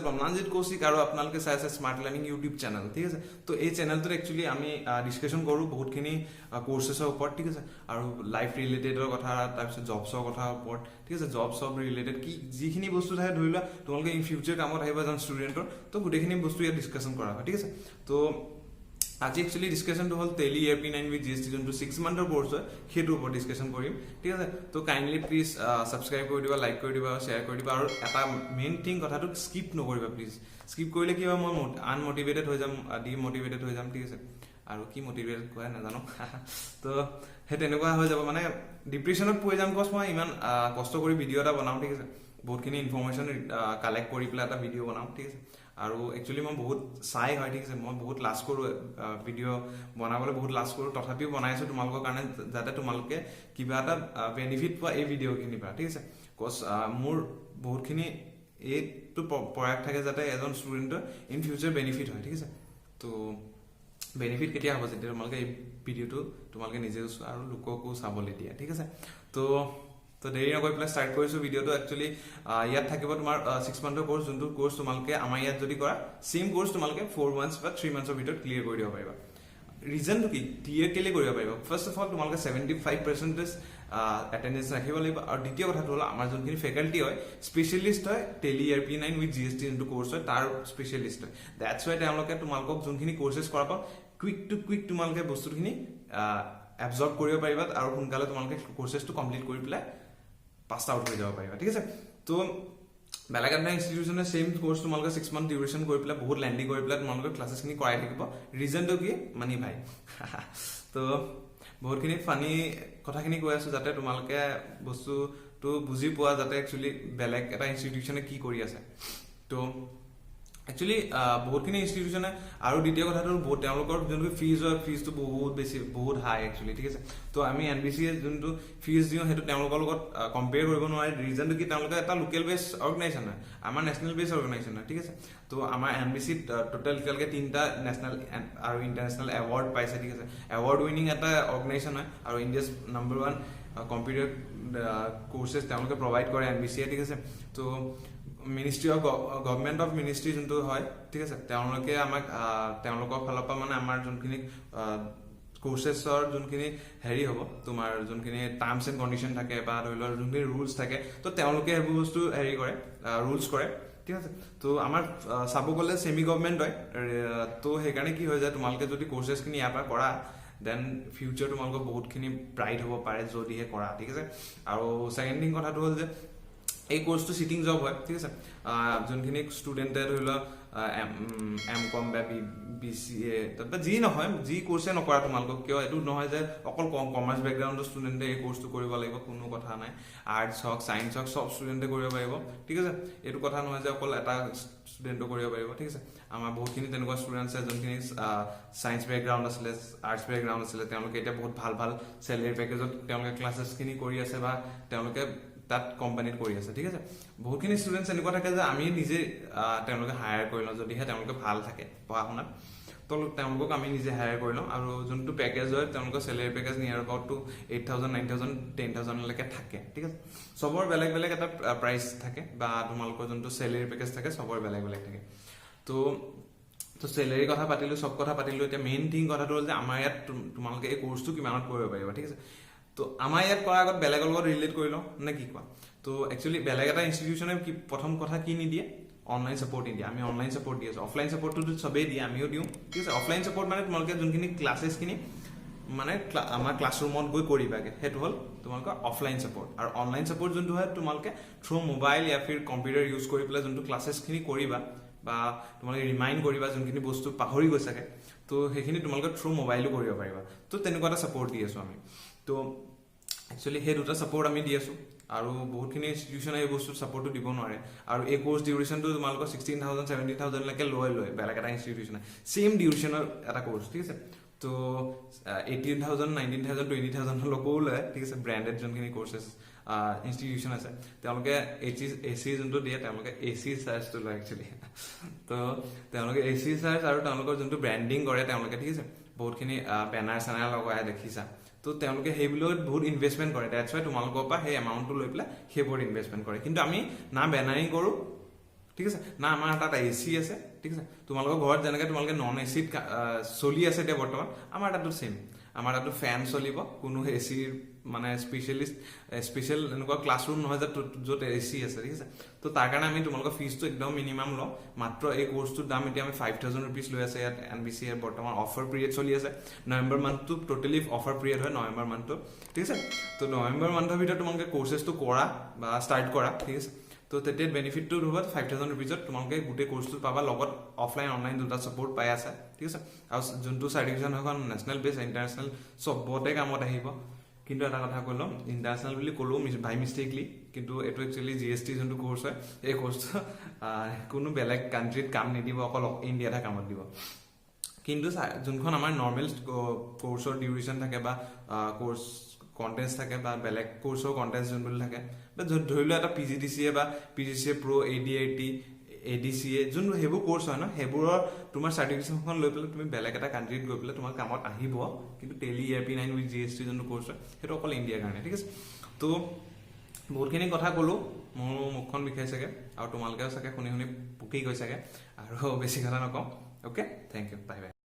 প্ৰণামজিত কৌশিক আৰু আপোনালোকে চাই আছে স্মাৰ্ট লাৰ্ণিং ইউটিউব চেনেল, ঠিক আছে। তো এই চেনেলটোত একচুৱেলি আমি ডিছকাশ্যন কৰোঁ বহুতখিনি কৰ্চেছৰ ওপৰত, ঠিক আছে, আৰু লাইফ ৰিলেটেডৰ কথা, তাৰপিছত জবছৰ কথা ওপৰত, ঠিক আছে। জব চব ৰিলেটেড কি যিখিনি বস্তু থাকে, ধৰি লোৱা তোমালোকে ইন ফিউচাৰ কামত আহিব এজন ষ্টুডেণ্টৰ, তো গোটেইখিনি বস্তু ইয়াত ডিছকাশ্যন কৰা হয়, ঠিক আছে। তো আজি একচুৱেলি ডিছকাশ্যনটো হ'ল টেলি ERP 9 with GST, যোনটো 6 মান্থৰ কৰ্চ হয়, সেইটোৰ ওপৰত ডিছকাশ্যন কৰিম, ঠিক আছে। তো কাইণ্ডলি প্লিজ ছাবস্ক্ৰাইব কৰি দিবা, লাইক কৰি দিবা, শ্বেয়াৰ কৰি দিবা আৰু এটা মেইন থিং, কথাটো স্কিপ নকৰিবা প্লিজ। স্কিপ কৰিলে কি হয়, মই আনমটিভেটেড হৈ যাম, ডিমটিভেটেড হৈ যাম, ঠিক আছে। আৰু কি মটিভেটেড কোৱা নাজানো, তো সেই তেনেকুৱা হৈ যাব, মানে ডিপ্ৰেশ্যনত পৰি যাম। কজ মই ইমান কষ্ট কৰি ভিডিঅ' এটা বনাওঁ, ঠিক আছে, বহুতখিনি ইনফৰ্মেশ্যন কালেক্ট কৰি পেলাই এটা ভিডিঅ' বনাওঁ, ঠিক আছে। আৰু একচুৱেলি মই বহুত চাই হয়, ঠিক আছে, মই বহুত লাজ কৰোঁ, ভিডিঅ' বনাবলৈ বহুত লাজ কৰোঁ, তথাপিও বনাইছোঁ তোমালোকৰ কাৰণে, যাতে তোমালোকে কিবা এটা বেনিফিট পোৱা এই ভিডিঅ'খিনিৰ পৰা, ঠিক আছে। কজ মোৰ বহুতখিনি এইটো প্ৰয়াস থাকে যাতে এজন ষ্টুডেণ্টৰ ইন ফিউচাৰ বেনিফিট হয়, ঠিক আছে। তো বেনিফিট কেতিয়া হ'ব? যেতিয়া তোমালোকে এই ভিডিঅ'টো তোমালোকে নিজেও চোৱা আৰু লোককো চাবলৈ দিয়া, ঠিক আছে। তো দেৰি নকৰি পেলাই ষ্টাৰ্ট কৰিছোঁ ভিডিঅ'টো। একচুৱেলি ইয়াত থাকিব তোমাৰ 6 মান্থৰ কৰ্চ, যোনটো কৰ্চ তোমালোকে আমাৰ ইয়াত যদি কৰা, ছেইম কৰ্চ তোমালোকে 4 মান্থছ বা 3 মান্থছৰ ভিতৰত ক্লিয়াৰ কৰি দিব পাৰিবা। ৰিজনটো কি, ক্লিয়াৰ কেলে কৰিব পাৰিবা? ফাৰ্ষ্ট অফ অল, তোমালোকে 75% এটেণ্ডেঞ্চ ৰাখিব লাগিব। আৰু দ্বিতীয় কথাটো হ'ল, আমাৰ যোনখিনি ফেকাল্টি হয়, স্পেচিয়েলিষ্ট হয় টেলি ERP 9 with GST যোনটো কৰ্চ হয়, তাৰ স্পেচিয়েলিষ্ট হয়। That's Y তেওঁলোকে তোমালোকক যোনখিনি কৰ্চেছ কৰাব, কুইক টু কুইক তোমালোকে বস্তুখিনি এবজৰ্ব কৰিব পাৰিবা আৰু সোনকালে তোমালোকে কৰ্চেছটো কমপ্লিট কৰি পেলাই পাছ আউট হৈ যাব পাৰিবা, ঠিক আছে। তো বেলেগ এটা ইনষ্টিটিউচনে ছেইম কৰ্চ তোমালোকে 6 মান্থ ডিউৰেশ্যন কৰি পেলাই, বহুত লেন্দি কৰি পেলাই তোমালোকে ক্লাছেছখিনি কৰাই থাকিব। ৰিজনটো কি? মানি ভাই। তো বহুতখিনি ফানি কথাখিনি কৈ আছো যাতে তোমালোকে বস্তুটো বুজি পোৱা, যাতে একচুৱেলি বেলেগ এটা ইনষ্টিটিউচনে কি কৰি আছে। তো একচুৱেলি বহুতখিনি ইনষ্টিটিউচনে, আৰু দ্বিতীয় কথাটো, বহুত তেওঁলোকৰ যোনটো ফিজ হয়, ফিজটো বহুত বেছি, বহুত হাই একচুৱেলি, ঠিক আছে। তো আমি এনবিচিয়ে যোনটো ফিজ দিওঁ, সেইটো তেওঁলোকৰ লগত কম্পেয়াৰ কৰিব নোৱাৰি। ৰিজনটো কি? তেওঁলোকে এটা লোকেল বেছ অৰ্গেনাইজেশ্যন হয়, আমাৰ নেশ্যনেল বেছ অৰ্গেনাইজেশ্যন হয়, ঠিক আছে। তো আমাৰ এনবিচিত টোটেল এতিয়ালৈকে তিনিটা নেশ্যনেল আৰু ইণ্টাৰনেশ্যনেল এৱাৰ্ড পাইছে, ঠিক আছে। এৱাৰ্ড উইনিং এটা অৰ্গেনাইজেশ্যন হয় আৰু India's number one computer courses তেওঁলোকে প্ৰভাইড কৰে এনবিচিয়ে, ঠিক আছে। তো ministry of government of ministry যোনটো হয়, ঠিক আছে, তেওঁলোকে আমাক তেওঁলোকৰ ফালৰ পৰা মানে আমাৰ যোনখিনি কৰ্চেছৰ যোনখিনি হেৰি হ'ব, তোমাৰ যোনখিনি টাৰ্মছ এণ্ড কণ্ডিশ্যন থাকে বা ধৰি লোৱা যোনখিনি ৰুলছ থাকে, তো তেওঁলোকে সেইবোৰ বস্তু হেৰি কৰে, ৰুলছ কৰে, ঠিক আছে। তো আমাৰ চাব গ'লে ছেমি গভমেণ্ট হয়। তো সেইকাৰণে কি হৈ যায়, তোমালোকে যদি কৰ্চেছখিনি ইয়াৰ পৰা কৰা, then future তোমালোকৰ বহুতখিনি ব্ৰাইট হ'ব পাৰে, যদিহে কৰা, ঠিক আছে। আৰু ছেকেণ্ড থিং কথাটো হ'ল যে এই কৰ্চটো চিটিং জব হয়, ঠিক আছে। যোনখিনি ষ্টুডেণ্টে ধৰি লোৱা এম কম বা বি চি এ বা যি নহয়, যি কৰ্চে নকৰা তোমালোকক, কিয় এইটো নহয় যে অকল কমাৰ্চ বেকগ্ৰাউণ্ডৰ ষ্টুডেণ্টে এই কৰ্চটো কৰিব লাগিব, কোনো কথা নাই। আৰ্টছ হওক, ছায়েন্স হওক, চব ষ্টুডেণ্টে কৰিব পাৰিব, ঠিক আছে। এইটো কথা নহয় যে অকল এটা ষ্টুডেণ্টে কৰিব পাৰিব, ঠিক আছে। আমাৰ বহুতখিনি তেনেকুৱা ষ্টুডেণ্ট আছে, যোনখিনি ছায়েন্স বেকগ্ৰাউণ্ড আছিলে, আৰ্টছ বেকগ্ৰাউণ্ড আছিলে, তেওঁলোকে এতিয়া বহুত ভাল ভাল চেলেৰি পেকেজত তেওঁলোকে ক্লাছেছখিনি কৰি আছে বা তেওঁলোকে তাত কোম্পানীত কৰি আছে, ঠিক আছে। বহুতখিনি ষ্টুডেণ্টছ এনেকুৱা থাকে যে আমি নিজে তেওঁলোকে হায়াৰ কৰি লওঁ, যদিহে তেওঁলোকে ভাল থাকে পঢ়া শুনাত, তো তেওঁলোকক আমি নিজে হায়াৰ কৰি লওঁ। আৰু যোনটো পেকেজ হয়, তেওঁলোকৰ salary package near about to 8,000, 9,000, 10,000লৈকে থাকে, ঠিক আছে। চবৰ বেলেগ বেলেগ এটা প্ৰাইচ থাকে বা তোমালোকৰ যোনটো চেলেৰি পেকেজ থাকে, চবৰ বেলেগ বেলেগ থাকে। তো চেলেৰিৰ কথা পাতিলো, চব কথা পাতিলো। এতিয়া মেইন থিং কথাটো হ'ল যে আমাৰ ইয়াত তোমালোকে এই কৰ্চটো কিমানত কৰিব পাৰিবা, ঠিক আছে। তো আমাৰ ইয়াত কৰাৰ আগত বেলেগৰ লগত ৰিলেট কৰি লওঁ নে কি কোৱা? তো একচুৱেলি বেলেগ এটা ইনষ্টিটিউচনে কি প্ৰথম কথা কি নিদিয়ে? অনলাইন ছাপৰ্ট নিদিয়ে। আমি অনলাইন ছাপৰ্ট দি আছোঁ। অফলাইন ছাপৰ্টটোতো চবেই দিয়ে, আমিও দিওঁ, ঠিক আছে। অফলাইন ছাপৰ্ট মানে তোমালোকে যোনখিনি ক্লাছেছখিনি মানে আমাৰ ক্লাছৰুমত গৈ কৰিবাগে, সেইটো হ'ল তোমালোকৰ অফলাইন ছাপৰ্ট। আৰু অনলাইন ছাপৰ্ট যোনটো হয়, তোমালোকে থ্ৰু মোবাইল या फिर কম্পিউটাৰ ইউজ কৰি পেলাই যোনটো ক্লাছেছখিনি কৰিবা বা তোমালোকে ৰিমাইণ্ড কৰিবা যোনখিনি বস্তু পাহৰি গৈছাগে, তো সেইখিনি তোমালোকে থ্ৰু মোবাইলো কৰিব পাৰিবা। তো তেনেকুৱা এটা ছাপৰ্ট দি আছোঁ আমি। তো একচুৱেলি সেই দুটা ছাপৰ্ট আমি দি আছোঁ আৰু বহুতখিনি ইনষ্টিটিউচনে এই বস্তুৰ ছাপৰ্টটো দিব নোৱাৰে। আৰু এই কৰ্চ ডিউৰেশ্যনটো তোমালোকৰ 16,000, 17,000লৈকে লৈ লয় বেলেগ এটা ইনষ্টিটিউচনে, ছেইম ডিউৰেশ্যনৰ এটা কৰ্চ, ঠিক আছে। তো 18,000, 19,000, 20,000লৈকেও লয়, ঠিক আছে। ব্ৰেণ্ডেড যোনখিনি কৰ্চেছ ইনষ্টিটিউচন আছে, তেওঁলোকে এচি যোনটো দিয়ে, তেওঁলোকে এচি চাৰ্জটো লয় একচুৱেলি। তো তেওঁলোকে এচি চাৰ্জ আৰু তেওঁলোকৰ যোনটো ব্ৰেণ্ডিং কৰে তেওঁলোকে, ঠিক আছে, বহুতখিনি বেনাৰ চেনাৰ লগাই দেখিছা। তো তেওঁলোকে সেইবোৰত বহুত ইনভেষ্টমেণ্ট কৰে। That's Y তোমালোকৰ পৰা সেই এমাউণ্টটো লৈ পেলাই সেইবোৰত ইনভেষ্টমেণ্ট কৰে। কিন্তু আমি না বেনাৰিং কৰোঁ। ঠিক আছে না? আমাৰ তাত এ চি আছে, ঠিক আছে? তোমালোকৰ ঘৰত যেনেকৈ তোমালোকে নন এ চিত চলি আছে এতিয়া বৰ্তমান, আমাৰ তাতো ছেইম। আমাৰ তাতো ফেন চলিব। কোনো এ চিৰ মানে স্পেচিয়েল এনেকুৱা ক্লাছৰুম নহয় যে য'ত এ চি আছে, ঠিক আছে? তো তাৰ কাৰণে আমি তোমালোকৰ ফিজটো একদম মিনিমাম লওঁ। মাত্ৰ এই কৰ্চটোৰ দাম এতিয়া আমি 5000 ৰুপিজ লৈ আছে ইয়াত এন বি চি। এৰ বৰ্তমান অফাৰ পিৰিয়ড চলি আছে। নৱেম্বৰ মান্থটো ট'টেলি অফাৰ পিৰিয়ড হয়, নৱেম্বৰ মান্থটো, ঠিক আছে? তো নৱেম্বৰ মান্থৰ ভিতৰত তোমালোকে কৰ্চেছটো কৰা বা ষ্টাৰ্ট কৰা, ঠিক আছে? তো তেতিয়া বেনিফিটটো হ'ব, 5000 ৰুপিজত তোমালোকে গোটেই কৰ্চটো পাবা, লগত অফলাইন অনলাইন দুটা ছাপৰ্ট পাই আছে, ঠিক আছে? আৰু যোনটো চাৰ্টিফিকেশ্যন সেইখন নেশ্যনেল বেছ, ইণ্টাৰনেশ্যনেল চবতে কামত আহিব। কিন্তু এটা কথা কৈ ল'ম, ইণ্টাৰনেশ্যনেল বুলি ক'লেও বাই মিষ্টেকলি, কিন্তু এইটো একচুৱেলি জিএছটি যোনটো কৰ্চ হয়, এই কৰ্চটো কোনো বেলেগ কাণ্ট্ৰিত কাম নিদিব, অকল ইণ্ডিয়াতহে কামত দিব। কিন্তু যোনখন আমাৰ নৰ্মেল কৰ্চৰ ডিউৰেশ্যন থাকে বা কৰ্চ কণ্টেণ্টছ থাকে বা বেলেগ কৰ্চৰ কণ্টেণ্টছ যোনবোৰ থাকে, বা ধৰি লোৱা এটা পিজিডিচিএ বা পিজিডিচিএ প্ৰ', এডিআইটি, এডিচিএ, যোনবোৰ সেইবোৰ কৰ্চ হয় ন, সেইবোৰৰ তোমাৰ চাৰ্টিফিকেশ্যনখন লৈ পেলাই তুমি বেলেগ এটা কাণ্ট্ৰিত গৈ পেলাই তোমাৰ কামত আহিব। কিন্তু টেলি ERP 9 with GST যোনটো কৰ্চ হয়, সেইটো অকল ইণ্ডিয়াৰ কাৰণে, ঠিক আছে? তো বহুতখিনি কথা ক'লো, মোৰ মুখখন বিষাই চাগে আৰু তোমালোকেও চাগে শুনি শুনি পকি গৈছাগে। আৰু বেছি কথা নকওঁ। Okay, thank you, bye bye.